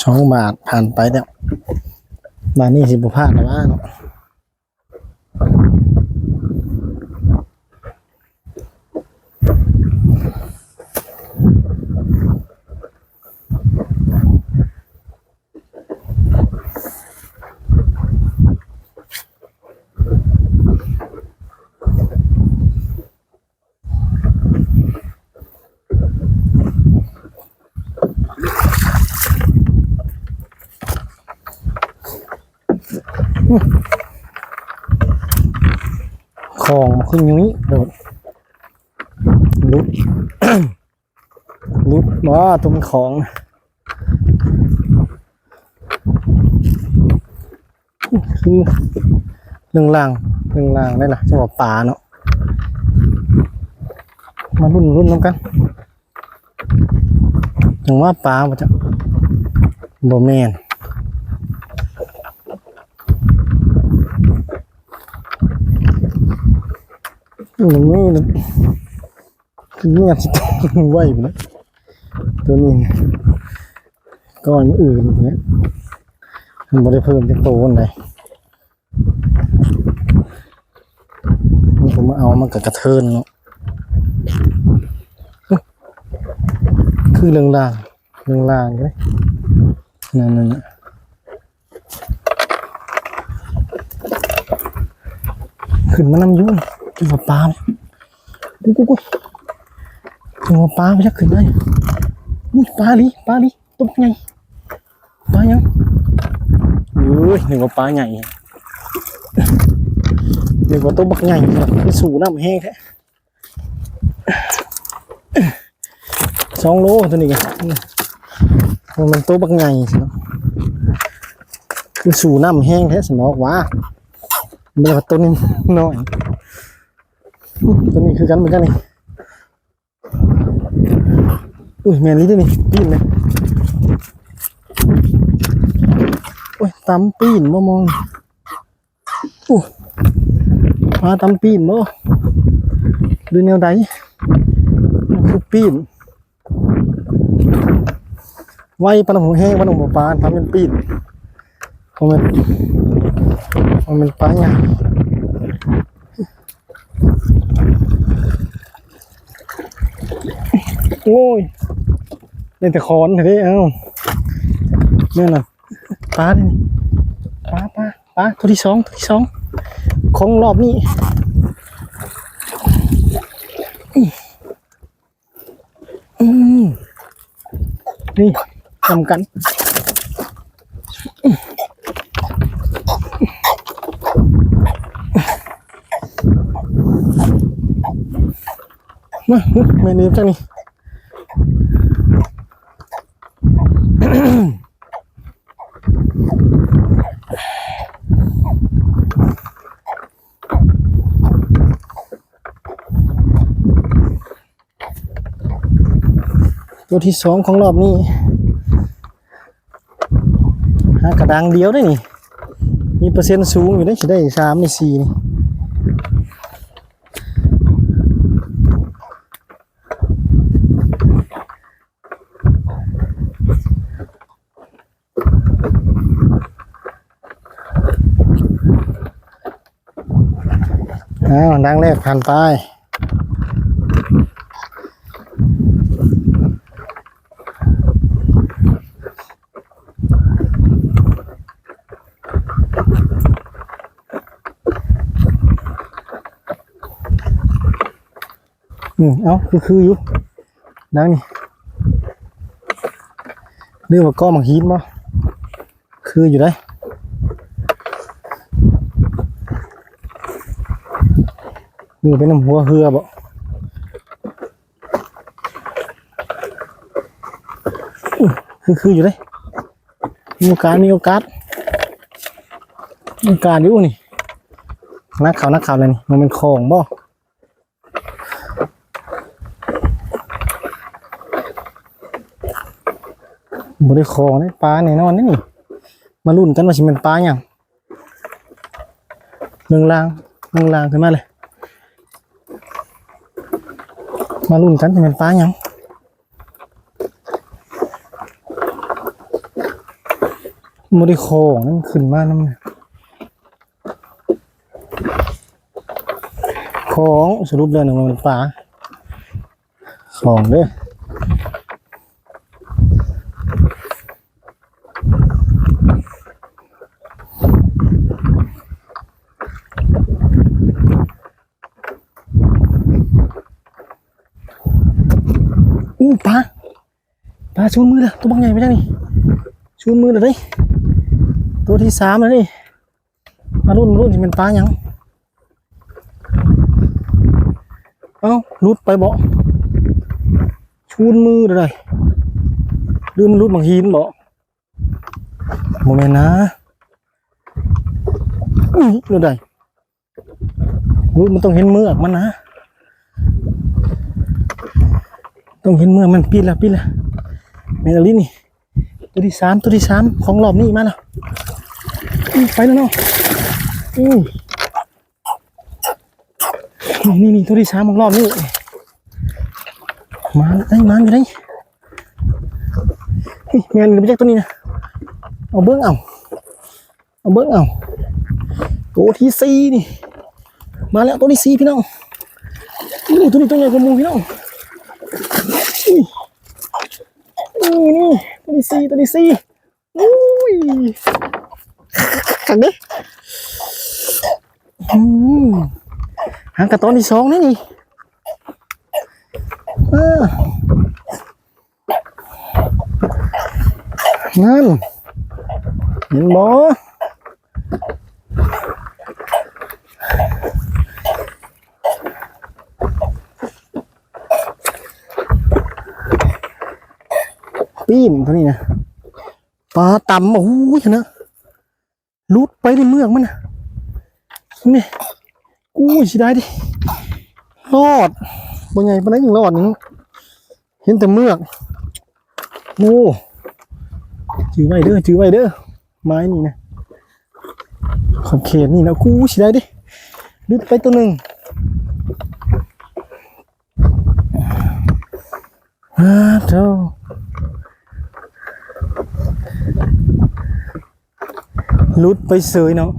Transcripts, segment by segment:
ສອງບາດຜ່ານໄປແລ້ວ ບາດນີ້ຊິບໍ່ພາດແລ້ວຫວາເນາະ. ຂອງມັນຄືຫຍຸ້ຍໂດດ ຫຼຸດ ຫຼຸດ ວ້າ ຕົວມັນຂອງ ຄືເລື່ອງລ່າງ ເລື່ອງລ່າງໄດ້ລະ ຈັ່ງວ່າປາເນາະ. ມາລຸ້ນ ລຸ້ນນຳກັນ ຈັ່ງວ່າປາບໍ່ຈັກ ບໍ່ແມ່ນ ໂອ້ຍ ຄືເງືອກຊິໄວພຸ້ນນະ ຕົວນີ້ ກ້ອນອື່ນພຸ້ນນະ ມັນບໍ່ໄດ້ເພີ່ມຈັກໂຕປານໃດ. ມັນກໍມາເອົາ ມັນກໍກະເທີນເນາະ ຄືເລື່ອງລ່າງ ເລື່ອງລ່າງເດ້ ນັ້ນໆ ຂຶ້ນມານຳຢູ່ ເປັນປາ ອຸ້ຍ ເປັນປາ ບໍ່ຢາກຂຶ້ນໄດ້ ອຸ້ຍ ປາອີ່ຫຼີ ປາອີ່ຫຼີ ຕົວບັກໃຫຍ່ ປາຫຍັງ ເອີຍ ນຶກວ່າປາໃຫຍ່ ນຶກວ່າໂຕບັກໃຫຍ່ ຄືສູ້ນ້ຳແຮງແທ້ ສອງໂລ ໂຕນີ້ກໍ ອືມ ມັນໂຕບັກໃຫຍ່ເນາະ ຄືສູ້ນ້ຳແຮງແທ້ຊັ້ນດອກຫວາ ບໍ່ແມ່ນວ່າໂຕນ້ອຍ ໂຕນີ້ຄືກັນເໝືອນກັນນີ້. ອຸ້ຍ ແມ່ນອີ່ຫຼີເດ້ນີ້ ປີ້ນເດ້ ໂອ້ຍ ຕຳປີ້ນບໍ່ມອງ ໂອ້ ປາຕຳປີ້ນບໍ່ ຫຼືແນວໃດ ຄືປີ້ນ ໄວປານນັ້ນ ແຮງປານນັ້ນບໍ່ປາ ປາແມ່ນປີ້ນ ບໍ່ແມ່ນ ບໍ່ແມ່ນປາຫຍັງ. ໂອ້ຍ ໄດ້ແຕ່ຂອນເດ້ ເອົ້າ ແມ່ນລະ ປາເດ້ ປາ ປາ ປາ ຕົວທີສອງ ຕົວທີສອງ ຂອງລອບນີ້ ອືມ ນີ້ ນຳກັນ ມາ ແມ່ນອີ່ຫຍັງນີ້ ຕົວທີສອງຂອງລອບນີ້ ຫາກະດັງດຽວເດ້ນີ້ ມີເປີເຊັນສູງຢູ່ເດ້ ຊິໄດ້ສາມ ຫຼື ສີ່ນີ້. ອ້າວ ດັງແລກຜ່ານໄປ ອືມ ເອົ້າ ຄື ຄືຢູ່ ດັງນີ້ ຫຼືວ່າກໍໝາກຫີນບໍ່? ຄືຢູ່ໃດ ຫຼືວ່າເປັນນຳຫົວເຮືອບໍ່? ອື ຄື ຄືຢູ່ເດ້ ມີໂອກາດ ມີໂອກາດ ມີໂອກາດຢູ່ນີ້ ໜັກເຂົ້າ ໜັກເຂົ້າແລ້ວນີ້ ມັນແມ່ນຂອງບໍ່? ບໍ່ໄດ້ຂອງເດ້ ປາແນ່ນອນເດ້ນີ້ ມາລຸ້ນກັນວ່າຊິແມ່ນປາຫຍັງ ເລື່ອງລ່າງ ເລື່ອງລ່າງຂຶ້ນມາເລີຍ ມາລຸ້ນກັນຊິແມ່ນປາຫຍັງ. ບໍ່ໄດ້ຂອງ ມັນຂຶ້ນມານຳຂອງ. ສະຫຼຸບແລ້ວນີ້ມັນປາຂອງເດີ້. ອູ້ ປາ ປາ ຊູນມືແລ້ວ ໂຕບັກໃຫຍ່ມາຈັ່ງນີ້ ຊູນມືແລ້ວເດ້. ໂຕທີສາມແລ້ວນີ້. ມາລຸ້ນ ມາລຸ້ນ ຊິແມ່ນປາຫຍັງ? ເອົ້າ ຫຼຸດໄປບໍ? ຊູນມືແລ້ວໃດ ຫຼືມັນຫຼຸດໝາກຫີນບໍ? ບໍ່ແມ່ນນະ. ອຸ້ຍ ແນວໃດ? ອຸ້ຍ ມັນຕ້ອງເຫັນເມືອກມັນນະ ຕ້ອງເຫັນເມືອກມັນ. ປິດລະ ປິດລະ. ແມ່ນອີ່ຫຼີນີ້ ໂຕທີສາມ ໂຕທີສາມຂອງລອບນີ້. ມາແລ້ວ ອຸ້ຍ ໄປແລ້ວເນາະ. ອຸ້ຍ ນີ້ໆໆ ໂຕທີສາມຂອງລອບນີ້. ມາໄດ້ ມາຢູ່ໄດ້. ອຸ້ຍ ແມ່ນຢູ່ບໍ່ຈັກໂຕນີ້ນະ. ເອົາເບິ່ງເອົາ ເອົາເບິ່ງເອົາ ໂຕທີສີ່ນີ້. ມາແລ້ວ ໂຕທີສີ່ພີ່ນ້ອງ. ອູ້ ໂຕນີ້ໂຕໃຫຍ່ກວ່າໝູ່ພີ່ນ້ອງ. ອຸ້ຍ ນີ້ໆ ໂຕທີສີ່ ໂຕທີສີ່. ໂອ້ຍ ຄັກເດ້. ອືມ ຫາກະຕອນທີສອງນີ້ນີ້. ເອີ ນັ້ນ ເຫັນບໍ່? ປີ້ນໂຕນີ້ນະ ປາຕຳ. ໂອ້ຍ ຫັ້ນນະ ຫຼຸດໄປໃນເມືອກມັນນະ ນີ້. ອູ້ຍ ເສຍດາຍເດ້ ລອດ ບໍ່ໃຫຍ່ປານໃດ ຍັງລອດນີ້. ເຫັນແຕ່ເມືອກ. ໂອ້ ຈື່ໄວ້ເດີ ຈື່ໄວ້ເດີ ໄມ້ນີ້ນະ ຂອບເຂດນີ້ນະ. ກູ້ ເສຍດາຍເດ້ ຫຼຸດໄປໂຕໜຶ່ງ. ອ້າໂທ້ ຫຼຸດໄປເສີຍເນາະ.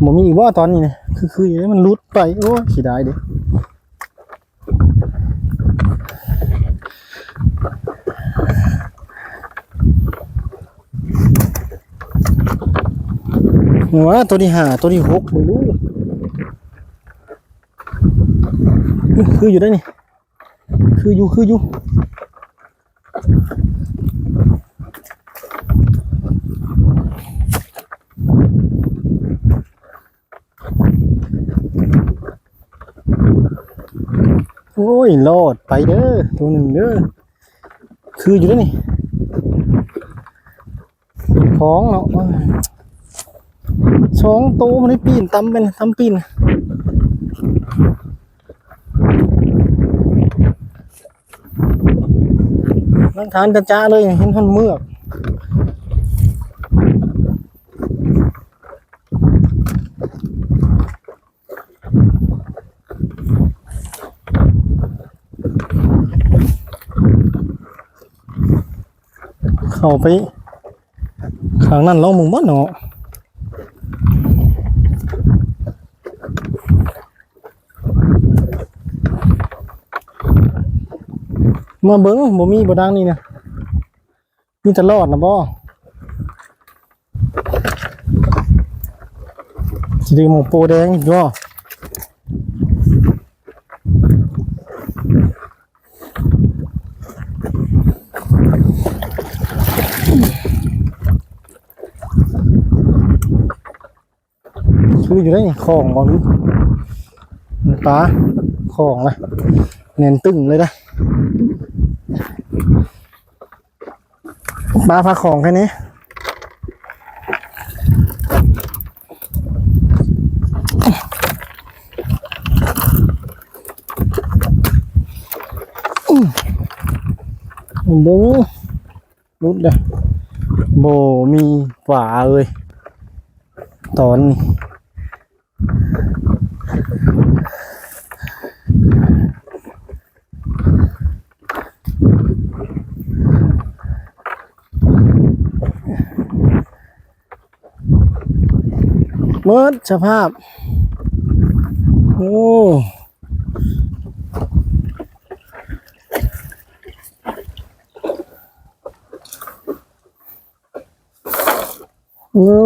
ບໍ່ມີອີກບໍ່ຕອນນີ້ນະ? ຄືໆຢູ່ເດ້ ມັນຫຼຸດໄປ. ໂອ້ຍ ເສຍດາຍເດ້. ວ່າໂຕທີຫ້າ ໂຕທີຫົກ ເບິ່ງດູ. ຄືຢູ່ໄດ໋ນີ້ ຄືຢູ່ ຄືຢູ່. ໂອ້ຍ ລອດໄປເດີ ໂຕໜຶ່ງເດີ. ຄືຢູ່ໄດ໋ນີ້. ຂອງເນາະ ສອງໂຕມັນໄດ້ປີ້ນຕຳເປັນຕຳປີ້ນ. ຫຼັກຖານຈະໆເລີຍ ເຫັນຮອດເມືອກ. ເຂົ້າໄປຂ້າງນັ້ນລອງເບິ່ງບໍ່ເນາະ. ມາເບິ່ງ ບໍ່ມີບໍ່ດັງນີ້ນະ. ມີແຕ່ລອດນະບໍ່? ຊິໄດ້ໝົກໂປແດງຢູ່ບໍ່? ຄືຢູ່ໃດ໋ນີ້ ຂອງບໍ່ມີ ປາ ຂອງລະ ແໜ້ນຕຶງເລີຍນະ ປາ ພາຂອງແຄ່ນີ້. ເບິ່ງ ຫຼຸດເດ້ ບໍ່ມີປາເລີຍຕອນນີ້. ໝົດສະພາບ. ໂອ້ ໂອ້.